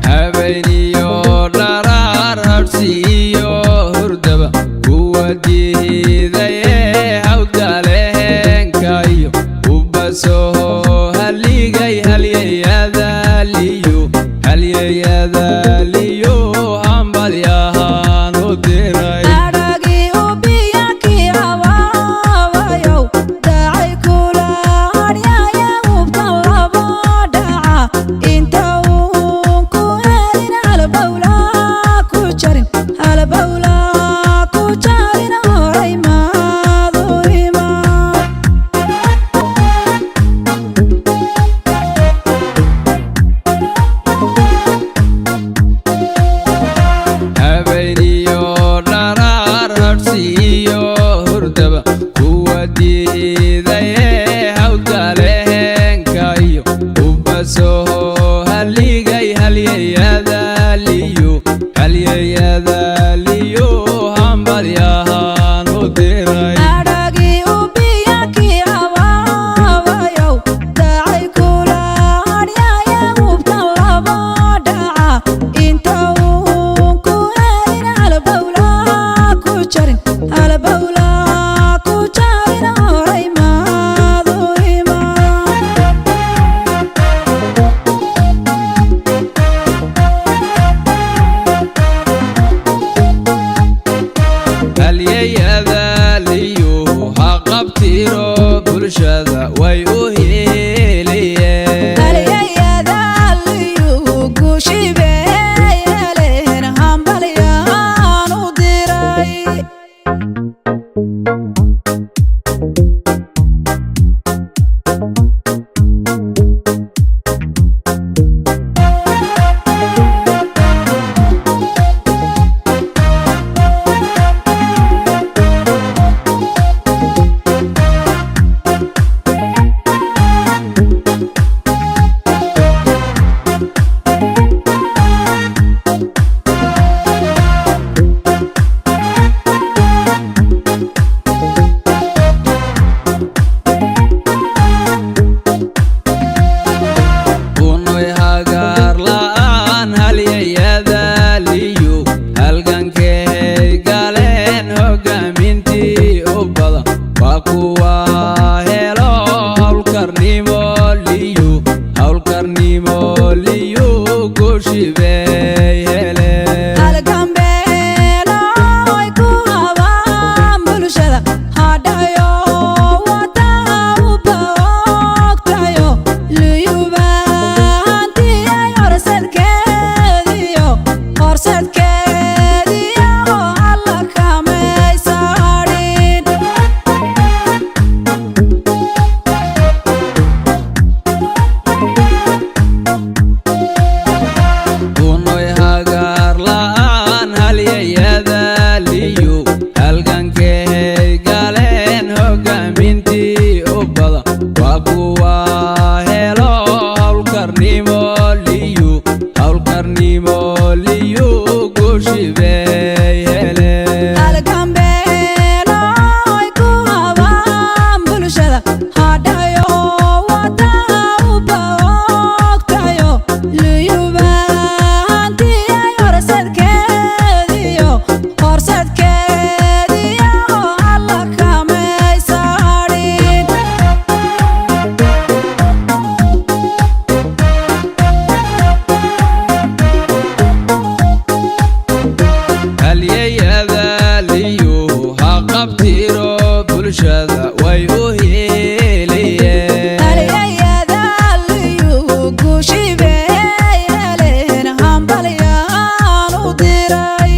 Habeeniyo dharaar, habsiiyo hurdaba, kuwa diidaye hawdgaleenkayo ubasoho haligay halyayadaaliyo, halyayadaaliyo hambalyahaan u diray. Adhagii ubiyakii abaabayow dacay kula hadhyaya hubtan laba dhaca inta uun ku helin halbowla ku jarin, halbowla ku jarin horay maadu iman. Habeeniyo dharaar, habsiiyo hurdaba, kuwa diidaye hawdgaleenkayo ubasoho haligay halyayadaaliyo, halyayadaaliyo hambalyahaan u diray. Adhagii ubiyakii abaabayow dacay kula hadhyaya hubtan laba dhaca inta uun ku helin halbowla ku jarin, halbowla ku jarin horay maadu iman. Halyayadaaliyo ha qabtiro bulshada way u heliyeen. Halyayadaaliyu guushibeeyeleen hambalyaan u diray. Unoy hagaar la'aan halyayadaaliyo halgankay galeen hogaamintii u badan waa kuwa helo howlkarnimo liyo, howlkarnimo liyo guushibay heleen. Halgambeelo ay ku habaan bulshada hadhayo wadaha u boogtayo liyubaantiyay horsadkeediyo, horsadkeediyo alla kamaysaadhin. Unoy hagaar la'aan halyayadaaliyo halgankay galeen hogaamintii u badan waa kuwa helo howlkarnimo liyo, howlkarnimo liyo guushibay heleen. Halgambeelo ay ku habaan bulshada hadhayo wadaha u boogtayo liyubaantiyay horsadkeediyo, horsadkeediyo alla kamaysaadhin. Halyayadaaliyo ha qabtiro bulshada way u heliyeen. Halyayadaaliyu guushibeeyeleen hambalyaan u diray.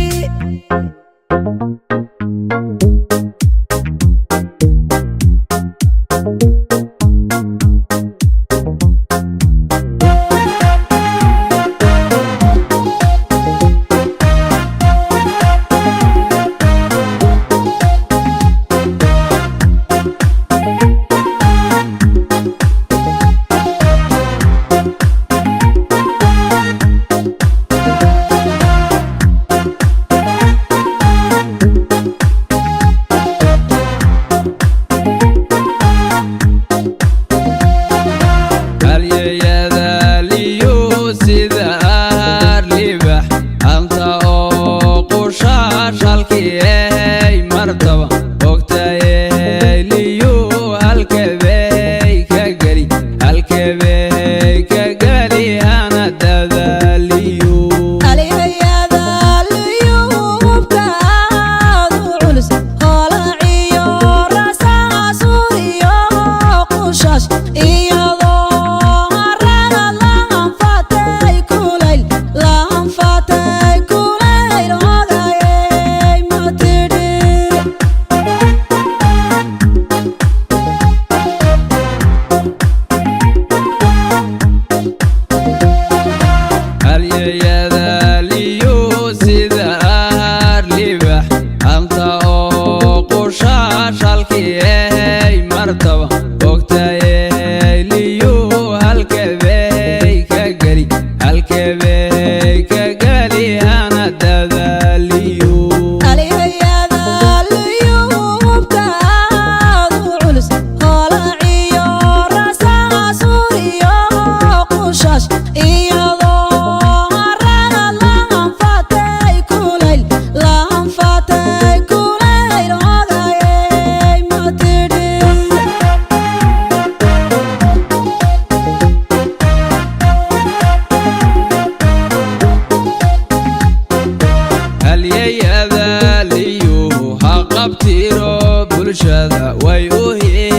Dadaaliyo ha qabtiro bulshada way u.